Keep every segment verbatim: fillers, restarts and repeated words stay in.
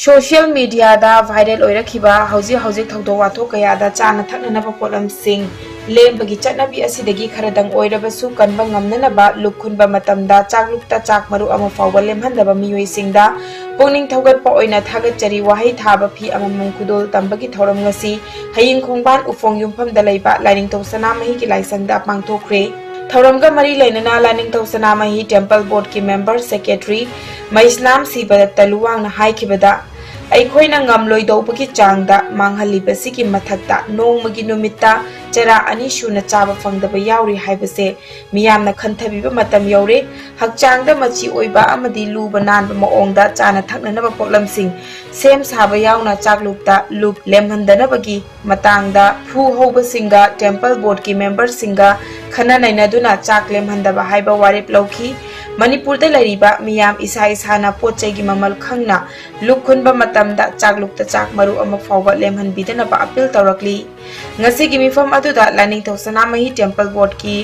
Social ꯃꯤꯗꯤꯌꯥꯗ viral ꯑꯣꯏꯔꯛꯈꯤꯕ ꯍꯧꯖꯤꯛ ꯍꯧꯖꯤꯛ ꯊꯧꯗꯣꯛ ꯋꯥꯊꯣꯛ ꯀꯌꯥꯗ ꯆꯥꯅ ꯊꯛꯅꯅꯕ ꯄꯣꯠꯂꯝꯁꯤꯡ ꯂꯦꯝꯕꯒꯤ ꯆꯠꯅꯕꯤ ꯑꯁꯤꯗꯒꯤ ꯈꯔꯗꯪ ꯑꯣꯏꯔꯕꯁꯨ ꯀꯟꯕ ꯉꯝꯅꯅꯕ ꯂꯨꯞ ꯈꯨꯟꯕ ꯃꯇꯝꯗ ꯆꯥꯛꯂꯨꯛꯇ ꯆꯥꯛ ꯃꯔꯨ ꯑꯃ ꯐꯥꯎꯕ ꯂꯦꯝꯍꯟꯗꯕ ꯃꯤꯑꯣꯏꯁꯤꯡꯗ ꯄꯨꯛꯅꯤꯡ ꯊꯧꯒꯠꯄ ꯑꯣꯏꯅ ꯊꯥꯒꯠꯆꯔꯤ꯫ ꯋꯥꯍꯩ ꯊꯥꯕ ꯐꯤ ꯑꯃꯃꯝ ꯈꯨꯗꯣꯜ ꯇꯝꯕꯒꯤ ꯊꯧꯔꯝ ꯉꯁꯤ ꯍꯌꯤꯡ ꯈꯣꯡꯕꯥꯟ ꯎꯐꯣꯡ ꯌꯨꯝꯐꯝꯗ ꯂꯩꯕ ꯂꯥꯏꯅꯤꯡꯊꯧ ꯁꯅꯥꯃꯍꯤꯒꯤ ꯂꯥꯏꯁꯪꯗ ꯄꯥꯡꯊꯣꯛꯈ꯭ꯔꯦ꯫ ꯊꯧꯔꯝꯒ ꯃꯔꯤ ꯂꯩꯅꯅ ꯂꯥꯏꯅꯤꯡꯊꯧ ꯁꯅꯥꯃꯍꯤ ꯇꯦꯝꯄꯜ ꯕꯣꯔꯗꯀꯤ ꯃꯦꯝꯕꯔ ꯁꯦꯀ꯭ꯔꯦꯇꯔꯤ ꯃꯩꯁꯅꯥꯝ ꯁꯤꯕꯗꯠꯇ ꯂꯨꯋꯥꯡꯅ ꯍꯥꯏꯈꯤꯕꯗ, ꯑꯩꯈꯣꯏꯅ ꯉꯝꯂꯣꯏꯗꯧꯕꯒꯤ ꯆꯥꯡꯗ ꯃꯥꯡꯍꯜꯂꯤꯕꯁꯤꯒꯤ ꯃꯊꯛꯇ ꯅꯣꯡꯃꯒꯤ ꯅꯨꯃꯤꯠꯇ ꯆꯔꯥ ꯑꯅꯤ ꯁꯨꯅ ꯆꯥꯕ ꯐꯪꯗꯕ ꯌꯥꯎꯔꯤ ꯍꯥꯏꯕꯁꯦ ꯃꯤꯌꯥꯝꯅ ꯈꯟꯊꯕꯤꯕ ꯃꯇꯝ ꯌꯧꯔꯦ꯫ ꯍꯛꯆꯥꯡꯗ ꯃꯆꯤ ꯑꯣꯏꯕ ꯑꯃꯗꯤ ꯂꯨꯕ ꯅꯥꯟꯕ ꯃꯑꯣꯡꯗ ꯆꯥꯅ ꯊꯛꯅꯅꯕ ꯄꯣꯠꯂꯝꯁꯤꯡ ꯁꯦꯝ ꯁꯥꯕ ꯌꯥꯎꯅ ꯆꯥꯛꯂꯨꯛꯇ ꯂꯨꯞ ꯂꯦꯝꯍꯟꯗꯅꯕꯒꯤ ꯃꯇꯥꯡꯗ ꯐꯨ ꯍꯧꯕꯁꯤꯡꯒ ꯇꯦꯝꯄꯜ ꯕꯣꯔꯗꯀꯤ ꯃꯦꯝꯕꯔꯁꯤꯡꯒ ꯈꯟꯅ ꯅꯩꯅꯗꯨꯅ ꯆꯥꯛ ꯂꯦꯝꯍꯟꯗꯕ ꯍꯥꯏꯕ ꯋꯥꯔꯦꯞ ꯂꯧꯈꯤ꯫ ꯃꯅꯤꯄꯨꯔꯗ ꯂꯩꯔꯤꯕ ꯃꯤꯌꯥꯝ ꯏꯁꯥ ꯏꯁꯥꯅ ꯄꯣꯠ ꯆꯩꯒꯤ ꯃꯃꯜ ꯈꯪꯅ ꯂꯨꯞ ꯈꯨꯟꯕ ꯃꯇꯝꯗ ꯆꯥꯛꯂꯨꯛꯇ ꯆꯥꯛ ꯃꯔꯨ ꯑꯃ ꯐꯥꯎꯕ ꯂꯦꯝꯍꯟꯕꯤꯗꯅꯕ ꯑꯄꯤꯜ ꯇꯧꯔꯛꯂꯤ꯫ ꯉꯁꯤꯒꯤ ꯃꯤꯐꯝ ꯑꯗꯨꯗ ꯂꯥꯏꯅꯤꯡꯊꯧ ꯁꯅꯥꯃꯍꯤ ꯇꯦꯝꯄꯜ ꯕꯣꯔꯗꯀꯤ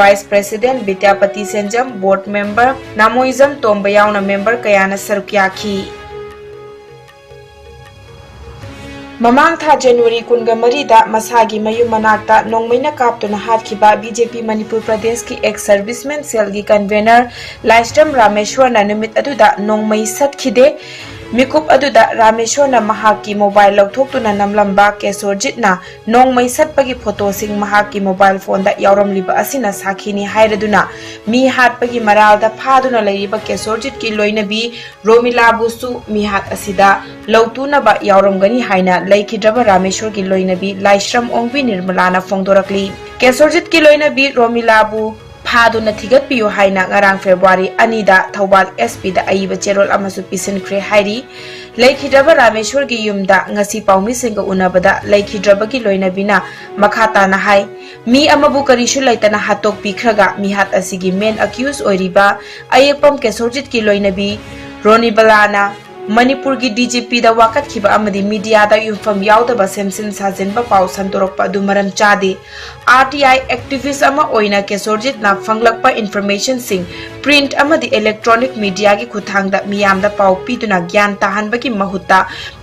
ꯚꯥꯏꯁ ꯄ꯭ꯔꯦꯁꯤꯗꯦꯟꯠ ꯕꯤꯗ꯭ꯌꯥꯄꯇꯤ ꯁꯦꯟꯖꯝ, ꯕꯣꯔꯗ ꯃꯦꯝꯕꯔ ꯅꯥꯃꯣꯏꯖꯝ ꯇꯣꯝꯕ ꯌꯥꯎꯅ ꯃꯦꯝꯕꯔ ꯀꯌꯥꯅ ꯁꯔꯨꯛ ꯌꯥꯈꯤ꯫ ꯃꯃꯥꯡ ꯊꯥ ꯖꯅꯋꯥꯔꯤ ꯀꯨꯟꯒ ꯃꯔꯤꯗ ꯃꯁꯥꯒꯤ ꯃꯌꯨꯝ ꯃꯅꯥꯛꯇ ꯅꯣꯡꯃꯩꯅ ꯀꯥꯞꯇꯨꯅ ꯍꯥꯠꯈꯤꯕ ꯕꯤ ꯖꯦ ꯄꯤ ꯃꯅꯤꯄꯨꯔ ꯄ꯭ꯔꯗꯦꯁꯀꯤ ꯑꯦꯛꯁ ꯁꯔꯚꯤꯁꯃꯦꯟ ꯁꯦꯜꯒꯤ ꯀꯟꯚꯦꯅꯔ ꯂꯥꯏꯁ꯭ꯔꯝ ꯔꯥꯃꯦꯁ꯭ꯋꯔꯅ ꯅꯨꯃꯤꯠ ꯑꯗꯨꯗ ꯅꯣꯡꯃꯩ ꯁꯠꯈꯤꯗꯦ꯫ ꯃꯤꯀꯨꯞ ꯑꯗꯨꯗ ꯔꯥꯃꯦꯁ꯭ꯋꯔꯅ ꯃꯍꯥꯛꯀꯤ ꯃꯣꯕꯥꯏꯜ ꯂꯧꯊꯣꯛꯇꯨꯅ ꯅꯝꯂꯝꯕ ꯀꯦꯁꯣꯔꯖꯤꯠꯅ ꯅꯣꯡꯃꯩ ꯁꯠꯄꯒꯤ ꯐꯣꯇꯣꯁꯤꯡ ꯃꯍꯥꯛꯀꯤ ꯃꯣꯕꯥꯏꯜ ꯐꯣꯟꯗ ꯌꯥꯎꯔꯝꯂꯤꯕ ꯑꯁꯤꯅ ꯁꯥꯈꯤꯅꯤ ꯍꯥꯏꯔꯗꯨꯅ ꯃꯤ ꯍꯥꯠꯄꯒꯤ ꯃꯔꯥꯜꯗ ꯐꯥꯗꯨꯅ ꯂꯩꯔꯤꯕ ꯀꯦꯁꯣꯔꯖꯤꯠꯀꯤ ꯂꯣꯏꯅꯕꯤ ꯔꯣꯃꯤꯂꯥꯕꯨꯁꯨ ꯃꯤꯍꯥꯠ ꯑꯁꯤꯗ ꯂꯧꯇꯨꯅꯕ ꯌꯥꯎꯔꯝꯒꯅꯤ ꯍꯥꯏꯅ ꯂꯩꯈꯤꯗ꯭ꯔꯕ ꯔꯥꯃꯦꯁ꯭ꯋꯔꯒꯤ ꯂꯣꯏꯅꯕꯤ ꯂꯥꯏꯁ꯭ꯔꯝ ꯑꯣꯡꯕꯤ ꯅꯤꯔꯃꯂꯥꯅ ꯐꯣꯡꯗꯣꯔꯛꯂꯤ꯫ ꯀꯦꯁꯣꯔꯖꯤꯠꯀꯤ ꯂꯣꯏꯅꯕꯤ ꯔꯣꯃꯤꯂꯥꯕꯨ ꯐꯥꯗꯨꯅ ꯊꯤꯒꯠꯄꯤꯌꯨ ꯍꯥꯏꯅ ꯉꯔꯥꯡ ꯐꯦꯕ꯭ꯔꯨꯋꯥꯔꯤ ꯑꯅꯤꯗ ꯊꯧꯕꯥꯜ ꯑꯦꯁ ꯄꯤꯗ ꯑꯏꯕ ꯆꯦꯔꯣꯜ ꯑꯃꯁꯨ ꯄꯤꯁꯤꯟꯈ꯭ꯔꯦ ꯍꯥꯏꯔꯤ꯫ ꯂꯩꯈꯤꯗ꯭ꯔꯕ ꯔꯥꯃꯦꯁ꯭ꯋꯔꯒꯤ ꯌꯨꯝꯗ ꯉꯁꯤ ꯄꯥꯎꯃꯤꯁꯤꯡꯒ ꯎꯅꯕꯗ ꯂꯩꯈꯤꯗ꯭ꯔꯕꯒꯤ ꯂꯣꯏꯅꯕꯤꯅ ꯃꯈꯥ ꯇꯥꯅ ꯍꯥꯏ, ꯃꯤ ꯑꯃꯕꯨ ꯀꯔꯤꯁꯨ ꯂꯩꯇꯅ ꯍꯥꯠꯇꯣꯛꯄꯤꯈ꯭ꯔꯒ ꯃꯤꯍꯥꯠ ꯑꯁꯤꯒꯤ ꯃꯦꯟ ꯑꯦꯀ꯭ꯌꯨꯖ ꯑꯣꯏꯔꯤꯕ ꯑꯌꯦꯛꯄꯝ ꯀꯦꯁꯣꯔꯖꯤꯠꯀꯤ ꯂꯣꯏꯅꯕꯤ ꯔꯣꯅꯤꯕꯂꯥꯅ ꯃꯅꯤꯄꯨꯔꯒꯤ ꯗꯤ ꯖꯤ ꯄꯤꯗ ꯋꯥꯀꯠꯈꯤꯕ ꯑꯃꯗꯤ ꯃꯤꯗꯤꯌꯥꯗ ꯌꯨꯝꯐꯝ ꯌꯥꯎꯗꯕ ꯁꯦꯝꯖꯤꯟ ꯁꯥꯖꯤꯟꯕ ꯄꯥꯎ ꯁꯟꯗꯣꯔꯛꯄ ꯑꯗꯨ ꯃꯔꯝ ꯆꯥꯗꯦ꯫ ꯑꯥꯔ ꯇꯤ ꯑꯥꯏ ꯑꯦꯛꯇꯤꯚꯤꯁ꯭ꯠ ꯑꯃ ꯑꯣꯏꯅ ꯀꯦꯁꯣꯔꯖꯤꯠꯅ ꯐꯪꯂꯛꯄ ꯏꯟꯐꯣꯔꯃꯦꯁꯟꯁꯤꯡ print ꯑꯃꯗꯤ electronic mediaꯒꯤ ꯈꯨꯠꯊꯥꯡꯗ ꯃꯤꯌꯥꯝꯗ ꯄꯥꯎ ꯄꯤꯗꯨꯅ ꯒ꯭ꯌꯥꯟ ꯇꯥꯍꯟꯕꯒꯤ ꯃꯍꯨꯠꯇ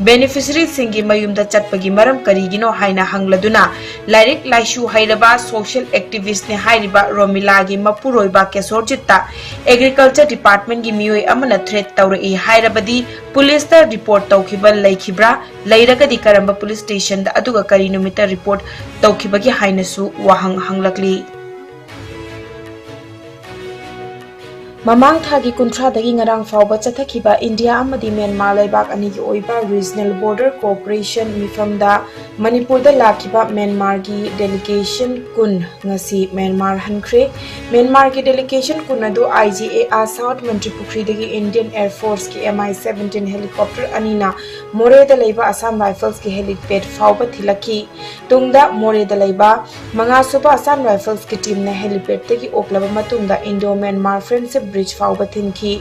beneficiaryꯁꯤꯡꯒꯤ ꯃꯌꯨꯝꯗ ꯆꯠꯄꯒꯤ ꯃꯔꯝ ꯀꯔꯤꯒꯤꯅꯣ ꯍꯥꯏꯅ ꯍꯪꯂꯗꯨꯅ ꯂꯥꯏꯔꯤꯛ ꯂꯥꯏꯁꯨ ꯍꯩꯔꯕ social activistꯅꯤ ꯍꯥꯏꯔꯤꯕ ꯔꯣꯃꯤꯂꯥꯒꯤ ꯃꯄꯨꯔꯣꯏꯕ ꯀꯦꯁꯣꯔꯖꯤꯠꯇ agriculture departmentꯀꯤ ꯃꯤꯑꯣꯏ ꯑꯃꯅ threat ꯇꯧꯔꯛꯏ ꯍꯥꯏꯔꯕꯗꯤ ꯄꯨꯂꯤꯁꯇ report ꯇꯧꯈꯤꯕ ꯂꯩꯈꯤꯕ꯭ꯔꯥ? ꯂꯩꯔꯒꯗꯤ ꯀꯔꯝꯕ police stationꯗ ꯑꯗꯨꯒ ꯀꯔꯤ ꯅꯨꯃꯤꯠꯇ report ꯇꯧꯈꯤꯕꯒꯦ ꯍꯥꯏꯅꯁꯨ ꯋꯥꯍꯪ ꯍꯪꯂꯛꯂꯤ꯫ ꯃꯃꯥꯡ ꯊꯥꯒꯤ ꯀꯨꯟꯊ꯭ꯔꯥꯗꯒꯤ ꯉꯔꯥꯡ ꯐꯥꯎꯕ ꯆꯠꯊꯈꯤꯕ ꯏꯟꯗꯤꯌꯥ ꯑꯃꯗꯤ ꯃ꯭ꯌꯥꯟꯃꯥꯔ ꯂꯩꯕꯥꯛ ꯑꯅꯤꯒꯤ ꯑꯣꯏꯕ Regional Border Cooperation ꯃꯤꯐꯝꯗ ꯃꯅꯤꯄꯨꯔꯗ ꯂꯥꯛꯈꯤꯕ ꯃ꯭ꯌꯥꯟꯃꯥꯔꯒꯤ delegation ꯀꯨꯟ ꯉꯁꯤ ꯃ꯭ꯌꯥꯟꯃꯥꯔ ꯍꯟꯈ꯭ꯔꯦ꯫ ꯃ꯭ꯌꯥꯟꯃꯥꯔꯒꯤ delegation ꯀꯨꯟ ꯑꯗꯨ IGAR South ꯃꯟꯇ꯭ꯔꯤꯄꯨꯈ꯭ꯔꯤꯗꯒꯤ Indian Air Forceꯀꯤ MI seventeen helicopter ꯑꯅꯤꯅ ꯃꯣꯔꯦꯗ ꯂꯩꯕ Assam Riflesꯀꯤ helipad ꯐꯥꯎꯕ ꯊꯤꯜꯂꯛꯈꯤ꯫ ꯇꯨꯡꯗ ꯃꯣꯔꯦꯗ ꯂꯩꯕ ꯃꯉꯥꯁꯨꯕ Assam Riflesꯀꯤ teamꯅ helipadꯇꯒꯤ ꯑꯣꯛꯂꯕ ꯃꯇꯨꯡꯗ Indo Myanmar Friendship Bridge ꯐꯥꯎꯕ ꯊꯤꯟꯈꯤ꯫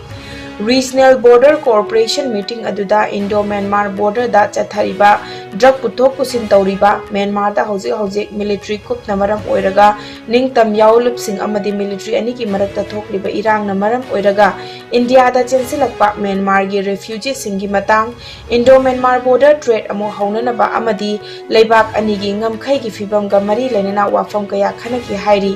Regional Border Cooperation meeting ꯑꯗꯨꯗ Indo Myanmar borderꯗ ꯆꯠꯊꯔꯤꯕ drug ꯄꯨꯊꯣꯛ ꯄꯨꯁꯤꯟ ꯇꯧꯔꯤꯕ ꯃ꯭ꯌꯥꯟꯃꯥꯔꯗ ꯍꯧꯖꯤꯛ ꯍꯧꯖꯤꯛ military coupꯅ ꯃꯔꯝ ꯑꯣꯏꯔꯒ ꯅꯤꯡꯇꯝ ꯌꯥꯑꯣꯟꯂꯨꯞꯁꯤꯡ ꯑꯃꯗꯤ military ꯑꯅꯤꯒꯤ ꯃꯔꯛꯇ ꯊꯣꯛꯂꯤꯕ ꯏꯔꯥꯡꯅ ꯃꯔꯝ ꯑꯣꯏꯔꯒ ꯏꯟꯗꯤꯌꯥꯗ ꯆꯦꯟꯁꯤꯜꯂꯛꯄ ꯃ꯭ꯌꯥꯟꯃꯥꯔꯒꯤ refugeeꯁꯤꯡꯒꯤ ꯃꯇꯥꯡ, Indo Myanmar border trade ꯑꯃꯨꯛ ꯍꯧꯅꯅꯕ ꯑꯃꯗꯤ ꯂꯩꯕꯥꯛ ꯑꯅꯤꯒꯤ ꯉꯝꯈꯩꯒꯤ ꯐꯤꯕꯝꯒ ꯃꯔꯤ ꯂꯩꯅꯅ ꯋꯥꯐꯝ ꯀꯌꯥ ꯈꯟꯅꯈꯤ ꯍꯥꯏꯔꯤ꯫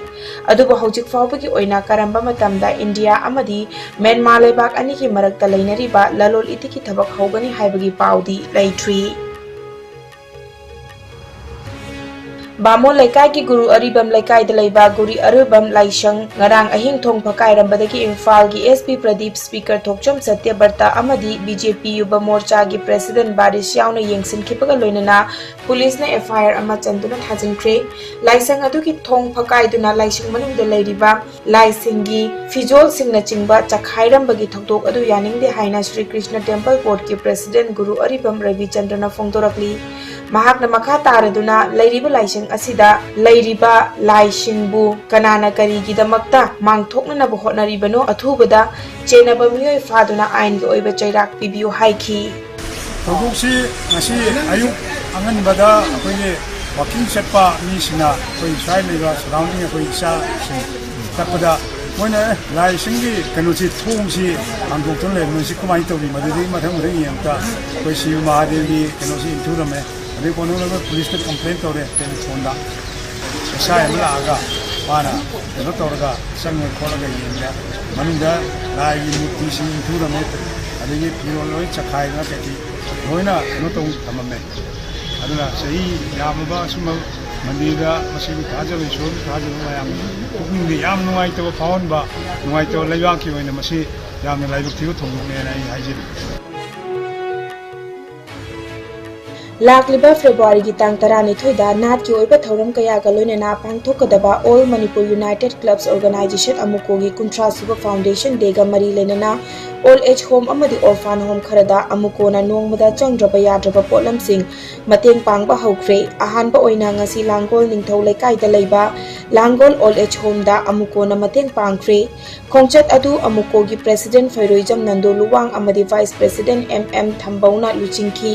ꯑꯗꯨꯕꯨ ꯍꯧꯖꯤꯛ ꯐꯥꯎꯕꯒꯤ ꯑꯣꯏꯅ ꯀꯔꯝꯕ ꯃꯇꯝꯗ ꯏꯟꯗꯤꯌꯥ ꯑꯃꯗꯤ ꯃ꯭ꯌꯥꯟꯃꯥꯔ ꯂꯩꯕꯥꯛ ꯑꯅꯤꯒꯤ ꯃꯔꯛꯇ ꯂꯩꯅꯔꯤꯕ ꯂꯂꯣꯟ ꯏꯇꯤꯛꯀꯤ ꯊꯕꯛ ꯍꯧꯒꯅꯤ ꯍꯥꯏꯕꯒꯤ ꯄꯥꯎꯗꯤ ꯂꯩꯇ꯭ꯔꯤ꯫ ꯕꯥꯃꯣꯟ ꯂꯩꯀꯥꯏꯒꯤ ꯒꯨꯔꯨ ꯑꯔꯤꯕꯝ ꯂꯩꯀꯥꯏꯗ ꯂꯩꯕ ꯒꯨꯔꯨ ꯑꯔꯤꯕꯝ ꯂꯥꯏꯁꯪ ꯉꯔꯥꯡ ꯑꯍꯤꯡ ꯊꯣꯡ ꯐꯀꯥꯏꯔꯝꯕꯗꯒꯤ ꯏꯝꯐꯥꯜꯒꯤ SP ꯄ꯭ꯔꯗꯤꯞ, speaker ꯊꯣꯛꯆꯣꯝ ꯁꯇ꯭ꯌꯕ꯭ꯔꯇ ꯑꯃꯗꯤ BJP ꯌꯨꯕ ꯃꯣꯔꯆꯥꯒꯤ president ꯕꯥꯔꯤꯁ ꯌꯥꯎꯅ ꯌꯦꯡꯁꯤꯟꯈꯤꯕꯒ ꯂꯣꯏꯅꯅ ꯄꯨꯂꯤꯁꯅ FIR ꯑꯃ ꯆꯟꯗꯨꯅ ꯊꯥꯖꯤꯟꯈ꯭ꯔꯦ꯫ ꯂꯥꯏꯁꯪ ꯑꯗꯨꯒꯤ ꯊꯣꯡ ꯐꯀꯥꯏꯗꯨꯅ ꯂꯥꯏꯁꯪ ꯃꯅꯨꯡꯗ ꯂꯩꯔꯤꯕ ꯂꯥꯏꯁꯤꯡꯒꯤ ꯐꯤꯖꯣꯜꯁꯤꯡꯅꯆꯤꯡꯕ ꯆꯈꯥꯏꯔꯝꯕꯒꯤ ꯊꯧꯗꯣꯛ ꯑꯗꯨ ꯌꯥꯅꯤꯡꯗꯦ ꯍꯥꯏꯅ ꯁ꯭ꯔꯤ ꯀ꯭ꯔꯤꯁꯅ temple boardꯀꯤ president ꯒꯨꯔꯨ ꯑꯔꯤꯕꯝ ꯔꯕꯤꯆꯟꯗ꯭ꯔꯅ ꯐꯣꯡꯗꯣꯔꯛꯂꯤ꯫ ꯃꯍꯥꯛꯅ ꯃꯈꯥ ꯇꯥꯔꯗꯨꯅ ꯂꯩꯔꯤꯕ ꯂꯥꯏꯁꯪ ꯑꯁꯤꯗ ꯂꯩꯔꯤꯕ ꯂꯥꯏꯁꯤꯡꯕꯨ ꯀꯅꯥꯅ ꯀꯔꯤꯒꯤꯗꯃꯛꯇ ꯃꯥꯡꯊꯣꯛꯅꯅꯕ ꯍꯣꯠꯅꯔꯤꯕꯅꯣ? ꯑꯊꯨꯕꯗ ꯆꯦꯟꯅꯕ ꯃꯤꯑꯣꯏ ꯐꯥꯗꯨꯅ ꯑꯥꯏꯟꯒꯤ ꯑꯣꯏꯕ ꯆꯩꯔꯥꯛ ꯄꯤꯕꯤꯌꯨ ꯍꯥꯏꯈꯤ꯫ ꯊꯧꯗꯣꯛꯁꯤ ꯉꯁꯤ ꯑꯌꯨꯛ ꯑꯉꯟꯕꯗ ꯑꯩꯈꯣꯏꯒꯤ walking ꯆꯠꯄ ꯃꯤꯁꯤꯡꯅ ꯑꯩꯈꯣꯏ ꯁ꯭ꯋꯥꯏ ꯂꯩꯕ surrounding ꯑꯩꯈꯣꯏ ꯏꯆꯥꯁꯤꯡ ꯆꯠꯄꯗ ꯃꯣꯏꯅ ꯂꯥꯏꯁꯤꯡꯒꯤ ꯀꯩꯅꯣꯁꯤ, ꯊꯣꯡꯁꯤ ꯍꯥꯡꯗꯣꯛꯇꯨꯅ ꯂꯩꯕ, ꯃꯣꯏꯁꯤ ꯀꯃꯥꯏꯅ ꯇꯧꯔꯤ? ꯃꯗꯨꯗꯒꯤ ꯃꯊꯪ ꯃꯊꯪ ꯌꯦꯡꯕꯗ ꯑꯩꯈꯣꯏ ꯁꯤꯕ ꯃꯍꯥꯗꯦꯕꯒꯤ ꯀꯩꯅꯣꯁꯤ ꯏꯟꯊꯨꯔꯝꯃꯦ꯫ ꯑꯗꯩ ꯀꯣꯟꯅ ꯄꯨꯂꯤꯁꯇ ꯀꯝꯄ꯭ꯂꯦꯟ ꯇꯧꯔꯦ ꯇꯦꯂꯤꯐꯣꯟꯗ꯫ ꯑꯦꯁ ꯑꯥꯏ ꯑꯃ ꯂꯥꯛꯑꯒ ꯃꯥꯅ ꯀꯩꯅꯣ ꯇꯧꯔꯒ ꯆꯪꯉ ꯈꯣꯠꯂꯒ ꯌꯦꯡꯉꯦ꯫ ꯃꯅꯨꯡꯗ ꯂꯥꯏꯒꯤ ꯃꯨꯔꯇꯤꯁꯤ ꯏꯟꯊꯨꯔꯝꯃꯦ, ꯑꯗꯒꯤ ꯐꯤꯔꯣꯜ ꯂꯣꯏ ꯆꯈꯥꯏꯗꯅ ꯀꯩꯀꯩ ꯂꯣꯏꯅ ꯀꯩꯅꯣ ꯇꯧ ꯊꯝꯃꯝꯃꯦ꯫ ꯑꯗꯨꯅ ꯆꯍꯤ ꯌꯥꯝꯃꯕ ꯑꯁꯨꯝꯕ ꯃꯟꯗꯤꯔꯗ ꯃꯁꯤꯒꯤ ꯊꯥꯖꯕ, ꯏꯁꯣꯔꯒꯤ ꯊꯥꯖꯕ ꯃꯌꯥꯝ ꯄꯨꯛꯅꯤꯡꯗ ꯌꯥꯝ ꯅꯨꯡꯉꯥꯏꯇꯕ ꯐꯥꯎꯍꯟꯕ, ꯅꯨꯡꯉꯥꯏꯇꯕ, ꯂꯩꯕꯥꯛꯀꯤ ꯑꯣꯏꯅ ꯃꯁꯤ ꯌꯥꯝꯅ ꯂꯥꯏꯕꯛ ꯊꯤꯕ ꯊꯧꯗꯣꯛꯅꯦꯅ ꯑꯩ ꯍꯥꯏꯖꯔꯤ꯫ ꯂꯥꯛꯂꯤꯕ ꯐꯦꯕ꯭ꯔꯨꯋꯥꯔꯤꯒꯤ ꯇꯥꯡ ꯇꯔꯥꯅꯤꯊꯣꯏꯗ ꯅꯥꯠꯀꯤ ꯑꯣꯏꯕ ꯊꯧꯔꯝ ꯀꯌꯥꯒ ꯂꯣꯏꯅꯅ ꯄꯥꯡꯊꯣꯛꯀꯗꯕ All Manipur United Clubs Organization ꯑꯃꯨꯀꯣꯒꯤ ꯀꯨꯟꯊ꯭ꯔꯥ ꯁꯨꯕ foundation dayꯒ ꯃꯔꯤ ꯂꯩꯅꯅ old age home ꯑꯃꯗꯤ orphan home ꯈꯔꯗ ꯑꯃꯨꯀꯣꯅ ꯅꯣꯡꯃꯗ ꯆꯪꯗ꯭ꯔꯕ ꯌꯥꯗ꯭ꯔꯕ ꯄꯣꯠꯂꯝꯁꯤꯡ ꯃꯇꯦꯡ ꯄꯥꯡꯕ ꯍꯧꯈ꯭ꯔꯦ꯫ ꯑꯍꯥꯟꯕ ꯑꯣꯏꯅ ꯉꯁꯤ ꯂꯥꯡꯒꯣꯜ ꯅꯤꯡꯊꯧ ꯂꯩꯀꯥꯏꯗ ꯂꯩꯕ ꯂꯥꯡꯒꯣꯜ old age homeꯗ ꯑꯃꯨꯀꯣꯅ ꯃꯇꯦꯡ ꯄꯥꯡꯈ꯭ꯔꯦ꯫ ꯈꯣꯡꯆꯠ ꯑꯗꯨ ꯑꯃꯨꯀꯣꯒꯤ president ꯐꯩꯔꯣꯏꯖꯝ ꯅꯟꯗꯣ ꯂꯨꯋꯥꯡ ꯑꯃꯗꯤ vice president ꯑꯦꯝ ꯑꯦꯝ ꯊꯝꯕꯧꯅ ꯂꯨꯆꯤꯡꯈꯤ꯫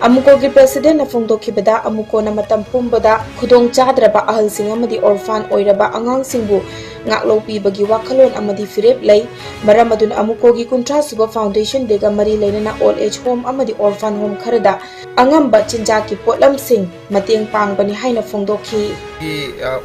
ꯑꯃꯨꯀꯣꯒꯤ presidentꯅ ꯐꯣꯡꯗꯣꯛꯈꯤꯕꯗ, ꯑꯃꯨꯀꯣꯅ ꯃꯇꯝ ꯄꯨꯝꯕꯗ ꯈꯨꯗꯣꯡ ꯆꯥꯗ꯭ꯔꯕ ꯑꯍꯜꯁꯤꯡ ꯑꯃꯗꯤ orphan ꯑꯣꯏꯔꯕ ꯑꯉꯥꯡꯁꯤꯡꯕꯨ ꯉꯥꯛꯂꯧ ꯄꯤꯕꯒꯤ ꯋꯥꯈꯜꯂꯣꯟ ꯑꯃꯗꯤ ꯐꯤꯔꯦꯞ ꯂꯩ꯫ ꯃꯔꯝ ꯑꯗꯨꯅ ꯑꯃꯨꯀꯣꯒꯤ ꯀꯨꯟꯊ꯭ꯔꯥ ꯁꯨꯕ foundation dayꯒ ꯃꯔꯤ ꯂꯩꯅꯅ old age home ꯑꯃꯗꯤ orphan home ꯈꯔꯗ ꯑꯉꯝꯕ ꯆꯤꯟꯖꯥꯛꯀꯤ ꯄꯣꯠꯂꯝꯁꯤꯡ ꯃꯇꯦꯡ ꯄꯥꯡꯕꯅꯤ ꯍꯥꯏꯅ ꯐꯣꯡꯗꯣꯛꯈꯤ꯫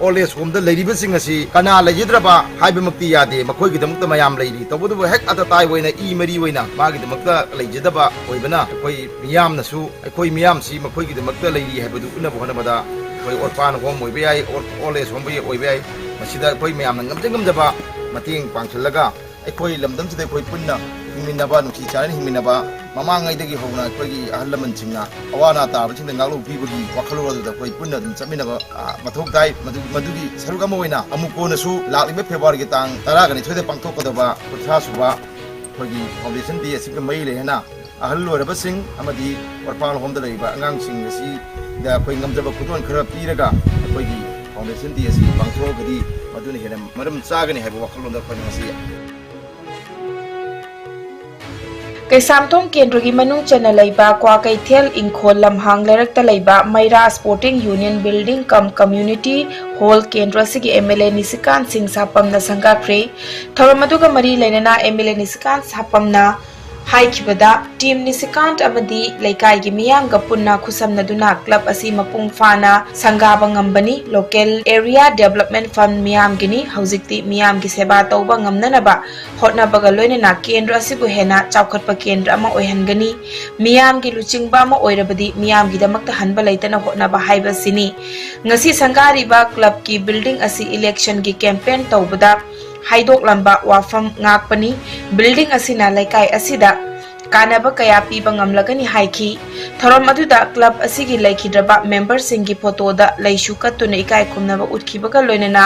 ꯑꯣꯜ ꯑꯦꯖ ꯍꯣꯝꯗ ꯂꯩꯔꯤꯕꯁꯤꯡ ꯑꯁꯤ ꯀꯅꯥ ꯂꯩꯖꯗ꯭ꯔꯕ ꯍꯥꯏꯕꯃꯛꯇꯤ ꯌꯥꯗꯦ꯫ ꯃꯈꯣꯏꯒꯤꯗꯃꯛꯇ ꯃꯌꯥꯝ ꯂꯩꯔꯤ꯫ ꯇꯧꯕꯇꯕꯨ ꯍꯦꯛ ꯑꯇꯇꯥꯏ ꯑꯣꯏꯅ ꯏ ꯃꯔꯤ ꯑꯣꯏꯅ ꯃꯥꯒꯤꯗꯃꯛꯇ ꯂꯩꯖꯗꯕ ꯑꯣꯏꯕꯅ ꯑꯩꯈꯣꯏ ꯃꯤꯌꯥꯝꯅꯁꯨ ꯑꯩꯈꯣꯏ ꯃꯤꯌꯥꯝꯁꯤ ꯃꯈꯣꯏꯒꯤꯗꯃꯛꯇ ꯂꯩꯔꯤ ꯍꯥꯏꯕꯗꯨ ꯎꯠꯅꯕ ꯍꯣꯠꯅꯕꯗ ꯑꯩꯈꯣꯏ orphan home ꯑꯣꯏꯕ ꯌꯥꯏ, ꯑꯣꯜ ꯑꯦꯖ ꯍꯣꯝ ꯑꯣꯏꯕ ꯌꯥꯏ, ꯃꯁꯤꯗ ꯑꯩꯈꯣꯏ ꯃꯌꯥꯝꯅ ꯉꯝꯖ ꯉꯝꯖꯕ ꯃꯇꯦꯡ ꯄꯥꯡꯁꯤꯜꯂꯒ ꯑꯩꯈꯣꯏ ꯂꯝꯗꯝꯁꯤꯗ ꯑꯩꯈꯣꯏ ꯄꯨꯟꯅ ꯍꯤꯡꯃꯤꯟꯅꯕ, ꯅꯨꯡꯁꯤ ꯆꯥꯟꯅꯅ ꯍꯤꯡꯃꯤꯟꯅꯕ, ꯃꯃꯥꯡꯉꯩꯗꯒꯤ ꯍꯧꯅ ꯑꯩꯈꯣꯏꯒꯤ ꯑꯍꯜ ꯂꯃꯟꯁꯤꯡꯅ ꯑꯋꯥ ꯑꯅꯥ ꯇꯥꯕꯁꯤꯡꯗ ꯉꯥꯛꯂꯧ ꯄꯤꯕꯒꯤ ꯋꯥꯈꯜꯂꯣꯟ ꯑꯗꯨꯗ ꯑꯩꯈꯣꯏ ꯄꯨꯟꯅ ꯑꯗꯨꯝ ꯆꯠꯃꯤꯟꯅꯕ, ꯑ, ꯃꯊꯧ ꯇꯥꯏ꯫ ꯃꯗꯨ, ꯃꯗꯨꯒꯤ ꯁꯔꯨꯛ ꯑꯃ ꯑꯣꯏꯅ ꯑꯃꯨꯛ ꯀꯣꯟꯅꯁꯨ ꯂꯥꯛꯂꯤꯕ ꯐꯦꯕ꯭ꯔꯨꯋꯥꯔꯤꯒꯤ ꯇꯥꯡ ꯇꯔꯥꯒ ꯅꯤꯊꯣꯏꯗ ꯄꯥꯡꯊꯣꯛꯀꯗꯕ ꯀꯨꯟꯊ꯭ꯔꯥ ꯁꯨꯕ ꯑꯩꯈꯣꯏꯒꯤ foundation day ꯑꯁꯤꯒ ꯃꯔꯤ ꯂꯩꯅꯅ ꯑꯍꯜ ꯑꯣꯏꯔꯕꯁꯤꯡ ꯑꯃꯗꯤ orphan home ꯗ ꯂꯩꯔꯤꯕ ꯑꯉꯥꯡꯁꯤꯡ ꯑꯁꯤꯗ ꯑꯩꯈꯣꯏ ꯉꯝꯖꯕ ꯈꯨꯗꯣꯜ ꯈꯔ ꯄꯤꯔꯒ ꯑꯩꯈꯣꯏꯒꯤ foundation day ꯑꯁꯤ ꯄꯥꯡꯊꯣꯛꯑꯒꯗꯤ ꯃꯗꯨꯅ ꯍꯦꯟꯅ ꯃꯔꯝ ꯆꯥꯒꯅꯤ ꯍꯥꯏꯕ ꯋꯥꯈꯜꯂꯣꯟꯗ ꯑꯩꯈꯣꯏꯅ ꯉꯁꯤ ꯀꯩꯁꯥꯝꯊꯣꯡ ꯀꯦꯟꯗ꯭ꯔꯒꯤ ꯃꯅꯨꯡ ꯆꯟꯅ ꯂꯩꯕ ꯀ꯭ꯋꯥꯀꯩꯊꯦꯜ ꯏꯪꯈꯣꯜ ꯂꯝꯍꯥꯡ ꯂꯩꯔꯛꯇ ꯂꯩꯕ ꯃꯩꯔꯥ Sporting Union Building cum Community Hall ꯀꯦꯟꯗ꯭ꯔ ꯑꯁꯤꯒꯤ M L A ꯅꯤꯁꯤꯀꯥꯟ ꯁꯤꯡ ꯁꯥꯄꯝꯅ ꯁꯪꯒꯥꯈ꯭ꯔꯦ꯫ ꯊꯧꯔꯝ ꯑꯗꯨꯒ ꯃꯔꯤ ꯂꯩꯅꯅ M L A ꯅꯤꯁꯤꯀꯥꯟ ꯁꯥꯄꯝꯅ ꯍꯥꯏꯈꯤꯕꯗ, Team ꯅꯤꯁꯤꯀꯥꯟ ꯑꯃꯗꯤ ꯂꯩꯀꯥꯏꯒꯤ ꯃꯤꯌꯥꯝꯒ ꯄꯨꯟꯅ ꯈꯨꯠꯁꯝꯅꯗꯨꯅ club ꯑꯁꯤ ꯃꯄꯨꯡ ꯐꯥꯅ ꯁꯪꯒꯥꯕ ꯉꯝꯕꯅꯤ꯫ Local Area Development Fund ꯃꯤꯌꯥꯝꯒꯤꯅꯤ꯫ ꯍꯧꯖꯤꯛꯇꯤ ꯃꯤꯌꯥꯝꯒꯤ ꯁꯦꯕꯥ ꯇꯧꯕ ꯉꯝꯅꯅꯕ ꯍꯣꯠꯅꯕꯒ ꯂꯣꯏꯅꯅ ꯀꯦꯟꯗ꯭ꯔ ꯑꯁꯤꯕꯨ ꯍꯦꯟꯅ ꯆꯥꯎꯈꯠꯄ ꯀꯦꯟꯗ꯭ꯔ ꯑꯃ ꯑꯣꯏꯍꯟꯒꯅꯤ꯫ ꯃꯤꯌꯥꯝꯒꯤ ꯂꯨꯆꯤꯡꯕ ꯑꯃ ꯑꯣꯏꯔꯕꯗꯤ ꯃꯤꯌꯥꯝꯒꯤꯗꯃꯛꯇ ꯍꯟꯕ ꯂꯩꯇꯅ ꯍꯣꯠꯅꯕ ꯍꯥꯏꯕꯁꯤꯅꯤ꯫ ꯉꯁꯤ ꯁꯪꯒꯥꯔꯤꯕ clubꯀꯤ building ꯑꯁꯤ electionꯒꯤ campaign ꯇꯧꯕꯗ ꯍꯥꯏꯗꯣꯛꯂꯝꯕ ꯋꯥꯐꯝ ꯉꯥꯛꯄꯅꯤ꯫ Building ꯑꯁꯤꯅ ꯂꯩꯀꯥꯏ ꯑꯁꯤꯗ ꯀꯥꯟꯅꯕ ꯀꯌꯥ ꯄꯤꯕ ꯉꯝꯂꯒꯅꯤ ꯍꯥꯏꯈꯤ꯫ ꯊꯧꯔꯝ ꯑꯗꯨꯗ club ꯑꯁꯤꯒꯤ ꯂꯩꯈꯤꯗ꯭ꯔꯕ memberꯁꯤꯡꯒꯤ photoꯗ ꯂꯩꯁꯨ ꯀꯠꯇꯨꯅ ꯏꯀꯥꯏ ꯈꯨꯝꯅꯕ ꯎꯠꯈꯤꯕꯒ ꯂꯣꯏꯅꯅ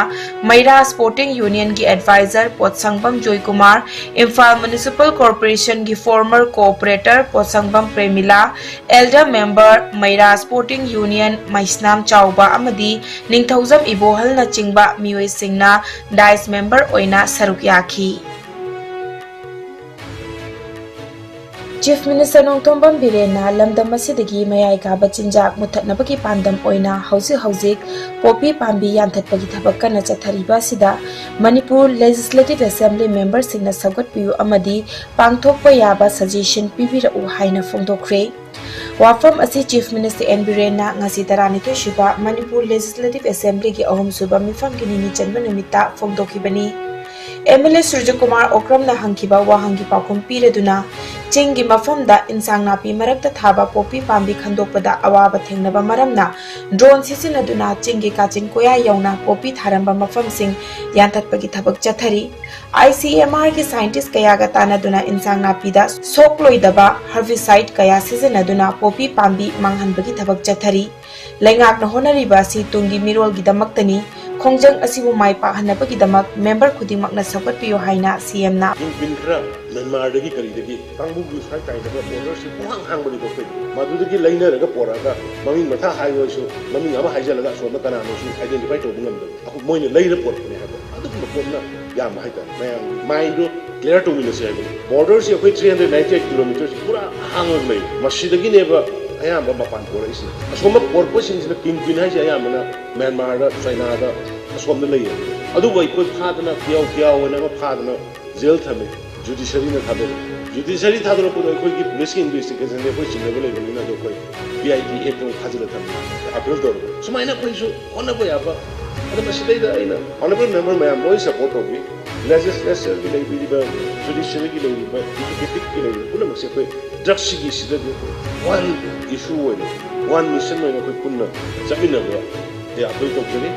ꯃꯩꯔꯥ Sporting Unionꯒꯤ advisor ꯄꯣꯠꯁꯪꯕꯝ Joykumar, Imphal Municipal Corporationꯒꯤ former cooperator ꯄꯣꯠꯁꯪꯕꯝ ꯄ꯭ꯔꯦꯃꯤꯂꯥ, elder member ꯃꯩꯔꯥ Sporting Union ꯃꯩꯁꯅꯥꯝ ꯆꯥꯎꯕ ꯑꯃꯗꯤ ꯅꯤꯡꯊꯧꯖꯝ ꯏꯕꯣꯍꯜꯅꯆꯤꯡꯕ ꯃꯤꯑꯣꯏꯁꯤꯡꯅ dais member ꯑꯣꯏꯅ ꯁꯔꯨꯛ ꯌꯥꯈꯤ꯫ Chief Minister ꯅꯣꯡꯊꯣꯝꯕꯝ ꯕꯤꯔꯦꯟꯅ ꯂꯝꯗꯝ ꯑꯁꯤꯗꯒꯤ ꯃꯌꯥꯏ ꯀꯥꯕ ꯆꯤꯟꯖꯥꯛ ꯃꯨꯠꯊꯠꯅꯕꯒꯤ ꯄꯥꯟꯗꯝ ꯑꯣꯏꯅ ꯍꯧꯖꯤꯛ ꯍꯧꯖꯤꯛ ꯄꯣꯄꯤ ꯄꯥꯝꯕꯤ ꯌꯥꯟꯊꯠꯄꯒꯤ ꯊꯕꯛ ꯀꯟꯅ ꯆꯠꯊꯔꯤꯕ ꯑꯁꯤꯗ ꯃꯅꯤꯄꯨꯔ Legislative Assembly memberꯁꯤꯡꯅ ꯁꯧꯒꯠꯄꯤꯌꯨ ꯑꯃꯗꯤ ꯄꯥꯡꯊꯣꯛꯄ ꯌꯥꯕ suggestion ꯄꯤꯕꯤꯔꯛꯎ ꯍꯥꯏꯅ ꯐꯣꯡꯗꯣꯛꯈ꯭ꯔꯦ꯫ ꯋꯥꯐꯝ ꯑꯁꯤ Chief Minister ꯑꯦꯟ ꯕꯤꯔꯦꯟꯅ ꯉꯁꯤ ꯇꯔꯥꯅꯤꯊꯣꯏ ꯁꯨꯕ ꯃꯅꯤꯄꯨꯔ Legislative Assemblyꯒꯤ ꯑꯍꯨꯝꯁꯨꯕ ꯃꯤꯐꯝꯒꯤ ꯅꯤꯅꯤ ꯆꯟꯕ ꯅꯨꯃꯤꯠꯇ ꯐꯣꯡꯗꯣꯛꯈꯤꯕꯅꯤ꯫ M L A ꯁꯨꯔꯖꯀꯨꯃꯥꯔ ꯑꯣꯀ꯭ꯔꯝꯅ ꯍꯪꯈꯤꯕ ꯋꯥꯍꯪꯒꯤ ꯄꯥꯎꯈꯨꯝ ꯄꯤꯔꯗꯨꯅ, ꯆꯤꯡꯒꯤ ꯃꯐꯝꯗ ꯏꯟꯁꯥꯡ ꯅꯥꯄꯤ ꯃꯔꯛꯇ ꯊꯥꯕ ꯄꯣꯄꯤ ꯄꯥꯝꯕꯤ ꯈꯟꯗꯣꯛꯄꯗ ꯑꯋꯥꯕ ꯊꯦꯡꯅꯕ ꯃꯔꯝꯅ drone ꯁꯤꯖꯤꯟꯅꯗꯨꯅ ꯆꯤꯡꯒꯤ ꯀꯥꯆꯤꯟ ꯀꯣꯌꯥ ꯌꯧꯅ ꯄꯣꯄꯤ ꯊꯥꯔꯝꯕ ꯃꯐꯝꯁꯤꯡ ꯌꯥꯟꯊꯠꯄꯒꯤ ꯊꯕꯛ ꯆꯠꯊꯔꯤ꯫ I C M Rꯒꯤ scientist ꯀꯌꯥꯒ ꯇꯥꯟꯅꯗꯨꯅ ꯏꯟꯁꯥꯡ ꯅꯥꯄꯤꯗ ꯁꯣꯛꯂꯣꯏꯗꯕ herbicide ꯀꯌꯥ ꯁꯤꯖꯤꯟꯅꯗꯨꯅ ꯄꯣꯄꯤ ꯄꯥꯝꯕꯤ ꯃꯥꯡꯍꯟꯕꯒꯤ ꯊꯕꯛ ꯆꯠꯊꯔꯤ꯫ ꯂꯩꯉꯥꯛꯅ ꯍꯣꯠꯅꯔꯤꯕ ꯑꯁꯤ ꯇꯨꯡꯒꯤ ꯃꯤꯔꯣꯜꯒꯤꯗꯃꯛꯇꯅꯤ꯫ ꯈꯣꯡꯖꯪ ꯑꯁꯤꯕꯨ ꯃꯥꯏ ꯄꯥꯛꯍꯟꯅꯕꯒꯤꯗꯃꯛ ꯃꯦꯝꯕꯔ ꯈꯨꯗꯤꯡꯃꯛꯅ ꯁꯧꯒꯠꯄꯤꯌꯨ ꯍꯥꯏꯅ ꯁꯤꯑꯦꯝꯅ ꯀꯤꯡꯄꯤꯟ ꯈꯔ ꯃ꯭ꯌꯥꯟꯃꯥꯔꯗꯒꯤ ꯀꯔꯤꯗꯒꯤ ꯀꯥꯡꯕꯨꯒꯤ ꯁ꯭ꯋꯥꯏ ꯇꯥꯏꯅꯕ ꯕꯣꯔꯗꯔꯁꯤ ꯄꯨꯡꯍꯥꯡ ꯍꯥꯡꯕꯅꯤꯀꯣ ꯑꯩꯈꯣꯏ꯫ ꯃꯗꯨꯗꯒꯤ ꯂꯩꯅꯔꯒ ꯄꯣꯔꯛꯑꯒ ꯃꯃꯤꯡ ꯃꯊꯥ ꯍꯥꯏꯔꯣꯏꯁꯨ ꯃꯃꯤꯡ ꯑꯃ ꯍꯥꯏꯖꯜꯂꯒ ꯑꯁꯣꯝꯗ ꯀꯅꯥꯅꯣꯁꯨ ꯑꯥꯏꯗꯦꯟꯇꯤꯐꯥꯏ ꯇꯧꯕ ꯉꯝꯗꯕ ꯑꯩꯈꯣꯏ ꯃꯣꯏꯅ ꯂꯩꯔ ꯄꯣꯔꯛꯄꯅꯦ ꯍꯥꯏꯕ ꯑꯗꯨꯒꯨꯝꯕ ꯄꯣꯠꯅ ꯌꯥꯝꯕ ꯍꯥꯏꯇꯥꯔꯦ꯫ ꯃꯌꯥꯝꯒꯤ ꯃꯥꯏꯟꯗꯣ ꯀ꯭ꯂꯤꯌꯥꯔ ꯇꯧꯃꯤꯟꯅꯁꯦ ꯍꯥꯏꯕꯅꯤ꯫ ꯕꯣꯔꯗꯔꯁꯤ ꯑꯩꯈꯣꯏ three hundred ninety eight kilometres ꯄꯨꯔꯥ ꯍꯥꯡꯉꯒ ꯂꯩ꯫ ꯃꯁꯤꯗꯒꯤꯅꯦꯕ ꯑꯌꯥꯝꯕ ꯃꯄꯥꯟ ꯄꯣꯔꯛꯏꯁꯦ꯫ ꯑꯁꯣꯝꯕ ꯄꯣꯔꯛꯄꯁꯤꯡꯁꯤꯅ ꯀꯤꯡꯄꯤꯟ ꯍꯥꯏꯁꯦ ꯑꯌꯥꯝꯕꯅ ꯃ꯭ꯌꯥꯟꯃꯥꯔꯗ, ꯆꯥꯏꯅꯥꯗ, ꯑꯁꯣꯝꯗ ꯂꯩꯌꯦ꯫ ꯑꯗꯨꯕꯨ ꯑꯩꯈꯣꯏ ꯐꯥꯗꯅ ꯀꯤꯌꯥꯎ ꯀꯤꯌꯥꯎ ꯍꯥꯏꯅ ꯑꯃ ꯐꯥꯗꯅ ꯖꯦꯜ ꯊꯝꯃꯦ꯫ ꯖꯨꯗꯤꯁꯔꯤꯅ ꯊꯥꯗꯣꯛꯑꯦ꯫ ꯖꯨꯗꯤꯁꯔꯤ ꯊꯥꯗꯣꯔꯛꯄꯗꯣ ꯑꯩꯈꯣꯏꯒꯤ ꯄꯨꯂꯤꯁꯀꯤ ꯏꯟꯚꯦꯁꯇꯤꯒꯦꯁꯟꯁꯦ ꯑꯩꯈꯣꯏ ꯆꯤꯡꯅꯕ ꯂꯩꯕꯅꯤꯅ ꯑꯗꯣ ꯑꯩꯈꯣꯏ ꯕꯤ ꯑꯥꯏ ꯄꯤ ꯑꯦꯛꯇ ꯑꯃꯨꯛ ꯊꯥꯖꯤꯜꯂ ꯊꯝꯃꯦ꯫ ꯑꯄꯤꯜ ꯇꯧꯔꯒ ꯁꯨꯃꯥꯏꯅ ꯑꯩꯈꯣꯏꯁꯨ ꯍꯣꯠꯅꯕ ꯌꯥꯕ꯫ ꯑꯗꯣ ꯃꯁꯤꯗꯩꯗ ꯑꯩꯅ honourable member ꯃꯌꯥꯝ ꯂꯣꯏ ꯁꯄꯣꯔꯠ ꯇꯧꯕꯤ꯫ ꯂꯦꯖꯤꯁꯂꯦꯆꯔꯒꯤ ꯂꯩꯕꯤꯔꯤꯕ, ꯖꯨꯗꯤꯁꯔꯤꯒꯤ ꯂꯩꯔꯤꯕ, ꯑꯦꯛꯖꯤꯀ꯭ꯌꯨꯇꯤꯚꯀꯤ ꯂꯩꯔꯤꯕ ꯄꯨꯝꯅꯃꯛꯁꯦ ꯑꯩꯈꯣꯏ ꯗ꯭ꯔꯒꯁꯤꯒꯤ ꯁꯤꯗꯗꯤ ꯑꯩꯈꯣꯏ ꯋꯥꯟ ꯏꯁꯨ ꯑꯣꯏꯅ, ꯋꯥꯟ ꯃꯤꯁꯟ ꯑꯣꯏꯅ ꯑꯩꯈꯣꯏ ꯄꯨꯟꯅ ꯆꯠꯃꯤꯟꯅꯕ ꯑꯩ ꯑꯄꯤꯜ ꯇꯧꯖꯔꯤ꯫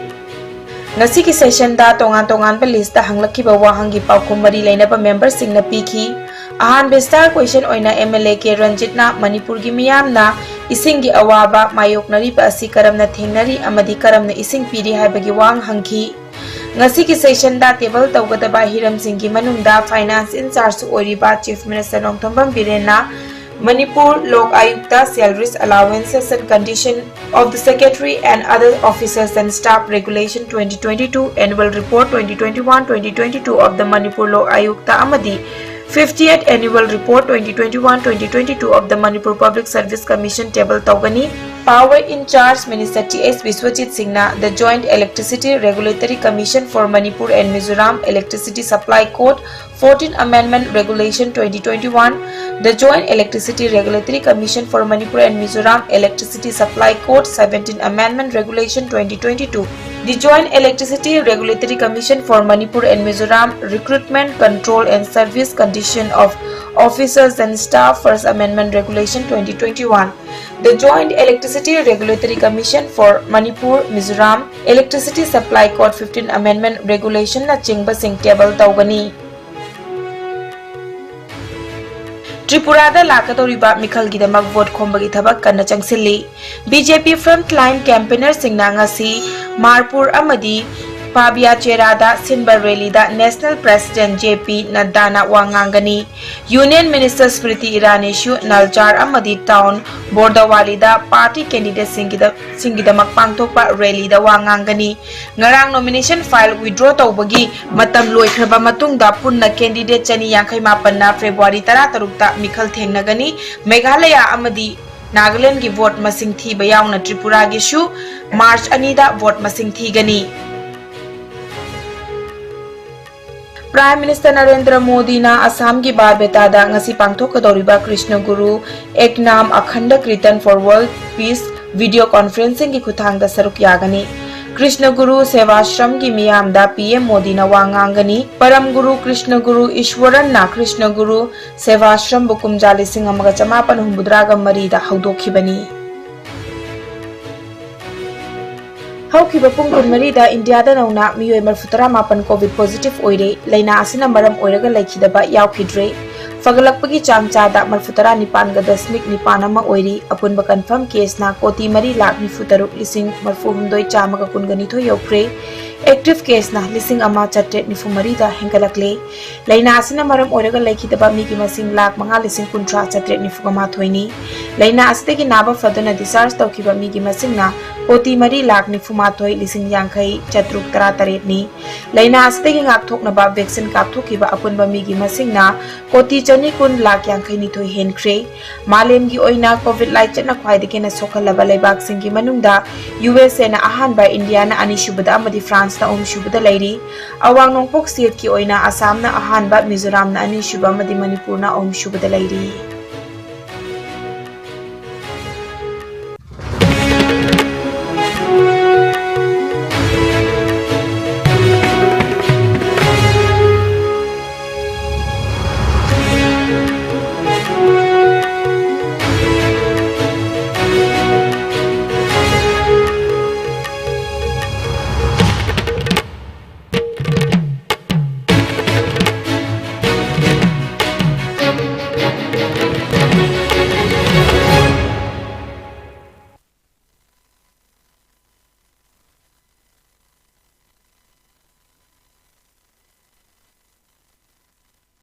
ꯉꯁꯤꯒꯤ ꯁꯦꯁꯟꯗ ꯇꯣꯉꯥꯟ ꯇꯣꯉꯥꯟꯕ ꯂꯤꯁꯇ ꯍꯪꯂꯛꯈꯤꯕ ꯋꯥꯍꯪꯒꯤ ꯄꯥꯎꯈꯨꯝ ꯃꯔꯤ ꯂꯩꯅꯕ ꯃꯦꯝꯕꯔꯁꯤꯡꯅ ꯄꯤꯈꯤ꯫ ꯑꯍꯥꯟꯕ ꯁ꯭ꯇꯥꯔ ꯀ꯭ꯋꯦꯁꯟ ꯑꯣꯏꯅ ꯑꯦꯝ ꯑꯦꯜ ꯑꯦ ꯀꯦ ꯔꯟꯖꯤꯠꯅ ꯃꯅꯤꯄꯨꯔꯒꯤ ꯃꯤꯌꯥꯝꯅ ꯏꯁꯤꯡꯒꯤ ꯑꯋꯥꯕ ꯃꯥꯌꯣꯛꯅꯔꯤꯕ ꯑꯁꯤ ꯀꯔꯝꯅ ꯊꯦꯡꯅꯔꯤ ꯑꯃꯗꯤ ꯀꯔꯝꯅ ꯏꯁꯤꯡ ꯄꯤꯔꯤ ꯍꯥꯏꯕꯒꯤ ꯋꯥꯍꯪ ꯍꯪꯈꯤ꯫ ꯉꯁꯤꯒꯤ ꯁꯦꯁꯟꯗ ꯇꯦꯕꯜ ꯇꯧꯒꯗꯕ ꯍꯤꯔꯝꯁꯤꯡꯒꯤ ꯃꯅꯨꯡꯗ ꯐꯥꯏꯅꯥꯟꯁ ꯏꯟꯆꯥꯔꯖ ꯑꯣꯏꯔꯤꯕ ꯆꯤꯐ ꯃꯤꯅꯤꯁꯇꯔ ꯅꯣꯡꯊꯣꯝꯕꯝ ꯕꯤꯔꯦꯟꯅ Manipur Lok Ayukta salaries, allowances and condition of the secretary and other officers and staff regulation twenty twenty-two, annual report twenty twenty-one twenty twenty-two of the Manipur Lok Ayukta ꯑꯃꯗꯤ fiftieth annual report twenty twenty-one twenty twenty-two of the Manipur Public Service Commission table ꯇꯧꯒꯅꯤ꯫ Power in charge minister T S Biswajit Singhna the Joint Electricity Regulatory Commission for Manipur and Mizoram Electricity Supply Code fourteen Amendment Regulation twenty twenty-one, the Joint Electricity Regulatory Commission for Manipur and Mizoram Electricity Supply Code seventeen Amendment Regulation twenty twenty-two, the Joint Electricity Regulatory Commission for Manipur and Mizoram Recruitment Control and Service Condition of Officers and Staff First Amendment Regulation twenty twenty-one, the Joint Electricity Regulatory Commission for Manipur, Mizoram Electricity Supply Code fifteen Amendment Regulation ꯅꯆꯤꯡꯕꯁꯤꯡ table ꯇꯧꯒꯅꯤ꯫ ꯇ꯭ꯔꯤꯄꯨꯔꯥꯗ ꯂꯥꯛꯀꯗꯧꯔꯤꯕ ꯃꯤꯈꯜꯒꯤꯗꯃꯛ vote ꯈꯣꯝꯕꯒꯤ ꯊꯕꯛ ꯀꯟꯅ ꯆꯪꯁꯤꯜꯂꯤ꯫ B J P frontline campaignerꯁꯤꯡꯅ ꯉꯁꯤ ꯃꯥꯔꯄꯨꯔ ꯑꯃꯗꯤ ꯄꯥꯕꯤꯌꯥꯆꯦꯔꯥꯗ ꯁꯤꯟꯕ ꯔꯦꯂꯤꯗ National President J P ꯅꯗ꯭ꯗꯥꯅ ꯋꯥ ꯉꯥꯡꯒꯅꯤ꯫ Union Minister ꯁ꯭ꯃ꯭ꯔꯤꯇꯤ ꯏꯔꯥꯅꯤꯁꯨ ꯅꯜꯆꯥꯔ ꯑꯃꯗꯤ ꯇꯥꯎꯟ ꯕꯣꯔꯗꯋꯥꯂꯤꯗ ꯄꯥꯔꯇꯤ ꯀꯦꯟꯗꯤꯗꯦꯠꯁꯤꯡꯒꯤꯗ-, ꯁꯤꯡꯒꯤꯗꯃꯛ ꯄꯥꯡꯊꯣꯛꯄ ꯔꯦꯂꯤꯗ ꯋꯥ ꯉꯥꯡꯒꯅꯤ꯫ ꯉꯔꯥꯡ nomination file withdraw ꯇꯧꯕꯒꯤ ꯃꯇꯝ ꯂꯣꯏꯈ꯭ꯔꯕ ꯃꯇꯨꯡꯗ ꯄꯨꯟꯅ candidate ꯆꯅꯤ ꯌꯥꯡꯈꯩ ꯃꯥꯄꯟꯅ February ꯇꯔꯥꯇꯔꯨꯛꯇ ꯃꯤꯈꯜ ꯊꯦꯡꯅꯒꯅꯤ꯫ ꯃꯦꯘꯥꯂꯌꯥ ꯑꯃꯗꯤ ꯅꯥꯒꯥꯂꯦꯟꯗꯒꯤ ꯚꯣꯠ ꯃꯁꯤꯡ ꯊꯤꯕ ꯌꯥꯎꯅ ꯇ꯭ꯔꯤꯄꯨꯔꯥꯒꯤꯁꯨ March ꯑꯅꯤꯗ ꯚꯣꯠ ꯃꯁꯤꯡ ꯊꯤꯒꯅꯤ꯫ Prime Minister ꯅꯔꯦꯟꯗ꯭ꯔ ꯃꯣꯗꯤꯅ ꯑꯁꯥꯝꯒꯤ ꯕꯥꯔꯄꯦꯇꯥꯗ ꯉꯁꯤ ꯄꯥꯡꯊꯣꯛꯀꯗꯧꯔꯤꯕ ꯀ꯭ꯔꯤꯁꯅ ꯒꯨꯔꯨ ꯑꯦꯛ ꯅꯥꯝ ꯑꯈꯟꯗ ꯀꯤꯔꯇꯟ for World Peace video conferencingꯒꯤ ꯈꯨꯠꯊꯥꯡꯗ ꯁꯔꯨꯛ ꯌꯥꯒꯅꯤ꯫ ꯀ꯭ꯔꯤꯁꯅ ꯒꯨꯔꯨ ꯁꯦꯕꯥꯁ꯭ꯔꯝꯒꯤ ꯃꯤꯌꯥꯝꯗ ꯄꯤ ꯑꯦꯝ ꯃꯣꯗꯤꯅ ꯋꯥ ꯉꯥꯡꯒꯅꯤ꯫ ꯄꯔꯝ ꯒꯨꯔꯨ ꯀ꯭ꯔꯤꯁꯅ ꯒꯨꯔꯨ ꯏꯁ꯭ꯋꯔꯟꯅ ꯀ꯭ꯔꯤꯁꯅ ꯒꯨꯔꯨ ꯁꯦꯕꯥꯁ꯭ꯔꯝꯕꯨ ꯀꯨꯝꯖꯥ ꯂꯤꯁꯤꯡ ꯑꯃꯒ ꯆꯃꯥꯄꯟ ꯍꯨꯝꯐꯨꯇꯔꯥꯒ ꯃꯔꯤꯗ ꯍꯧꯗꯣꯛꯈꯤꯕꯅꯤ꯫ ꯍꯧꯈꯤꯕ ꯄꯨꯡ ꯀꯨꯟꯃꯔꯤꯗ ꯏꯟꯗꯤꯌꯥꯗ ꯅꯧꯅ ꯃꯤꯑꯣꯏ ꯃꯔꯤꯐꯨꯇꯔꯥ ꯃꯥꯄꯟ COVID positive ꯑꯣꯏꯔꯦ꯫ ꯂꯥꯏꯅꯥ ꯑꯁꯤꯅ ꯃꯔꯝ ꯑꯣꯏꯔꯒ ꯂꯩꯈꯤꯗꯕ ꯌꯥꯎꯈꯤꯗ꯭ꯔꯦ꯫ ꯐꯒꯠꯂꯛꯄꯒꯤ ꯆꯥꯡ ꯆꯥꯗ ꯃꯔꯤꯐꯨꯇꯔꯥ ꯅꯤꯄꯥꯟꯒ ꯗꯁꯃꯤꯛ ꯅꯤꯄꯥꯟ ꯑꯃ ꯑꯣꯏꯔꯤ꯫ ꯑꯄꯨꯟꯕ confirm caseꯅ ꯀꯣꯇꯤ ꯃꯔꯤ ꯂꯥꯈ ꯅꯤꯐꯨ ꯇꯔꯨꯛ ꯂꯤꯁꯤꯡ ꯃꯔꯤꯐꯨ ꯍꯨꯝꯗꯣꯏ ꯆꯥꯝꯃꯒ ꯀꯨꯟꯒ ꯅꯤꯊꯣꯏ ꯌꯧꯈ꯭ꯔꯦ꯫ Active caseꯅ ꯂꯤꯁꯤꯡ ꯑꯃ ꯆꯥꯇ꯭ꯔꯦꯠ ꯅꯤꯐꯨ ꯃꯔꯤꯗ ꯍꯦꯟꯒꯠꯂꯛꯂꯦ꯫ ꯂꯥꯏꯅꯥ ꯑꯁꯤꯅ ꯃꯔꯝ ꯑꯣꯏꯔꯒ ꯂꯩꯈꯤꯗꯕ ꯃꯤꯒꯤ ꯃꯁꯤꯡ ꯂꯥꯈ ꯃꯉꯥ ꯂꯤꯁꯤꯡ ꯀꯨꯟꯊ꯭ꯔꯥ ꯆꯥꯇ꯭ꯔꯦꯠ ꯅꯤꯐꯨꯒ ꯃꯥꯊꯣꯏꯅꯤ꯫ ꯂꯥꯏꯅꯥ ꯑꯁꯤꯗꯒꯤ ꯅꯥꯕ ꯐꯗꯨꯅ discharge ꯇꯧꯈꯤꯕ ꯃꯤꯒꯤ ꯃꯁꯤꯡꯅ ꯀꯣꯇꯤ ꯃꯔꯤ ꯂꯥꯈ ꯅꯤꯐꯨ ꯃꯥꯊꯣꯏ ꯂꯤꯁꯤꯡ ꯌꯥꯡꯈꯩ ꯆꯥꯇ꯭ꯔꯨꯛ ꯇꯔꯥ ꯇꯔꯦꯠꯅꯤ꯫ ꯂꯥꯏꯅꯥ ꯑꯁꯤꯗꯒꯤ ꯉꯥꯛꯊꯣꯛꯅꯕ vaccine ꯀꯥꯞꯊꯣꯛꯈꯤꯕ ꯑꯄꯨꯟꯕ ꯃꯤꯒꯤ ꯃꯁꯤꯡꯅ ꯀꯣꯇꯤ ꯆꯅꯤ ꯀꯨꯟ ꯂꯥꯈ ꯌꯥꯡꯈꯩ ꯅꯤꯊꯣꯏ ꯍꯦꯟꯈ꯭ꯔꯦ꯫ ꯃꯥꯂꯦꯝꯒꯤ ꯑꯣꯏꯅ COVID ꯂꯥꯏꯆꯠꯅ ꯈ꯭ꯋꯥꯏꯗꯒꯤ ꯍꯦꯟꯅ ꯁꯣꯛꯍꯜꯂꯕ ꯂꯩꯕꯥꯛꯁꯤꯡꯒꯤ ꯃꯅꯨꯡꯗ U S Aꯅ ꯑꯍꯥꯟꯕ, ꯏꯟꯗꯤꯌꯥꯅ ꯑꯅꯤꯁꯨꯕꯗ ꯑꯃꯗꯤ ꯐ꯭ꯔꯥꯟꯁꯅ ꯑꯍꯨꯝꯁꯨꯕꯗ ꯂꯩꯔꯤ꯫ ꯑꯋꯥꯡ ꯅꯣꯡꯄꯣꯛ ꯁ꯭ꯇꯦꯠꯀꯤ ꯑꯣꯏꯅ ꯑꯁꯥꯝꯅ ꯑꯍꯥꯟꯕ, ꯃꯤꯖꯣꯔꯥꯝꯅ ꯑꯅꯤꯁꯨꯕ ꯑꯃꯗꯤ ꯃꯅꯤꯄꯨꯔꯅ ꯑꯍꯨꯝꯁꯨꯕꯗ ꯂꯩꯔꯤ꯫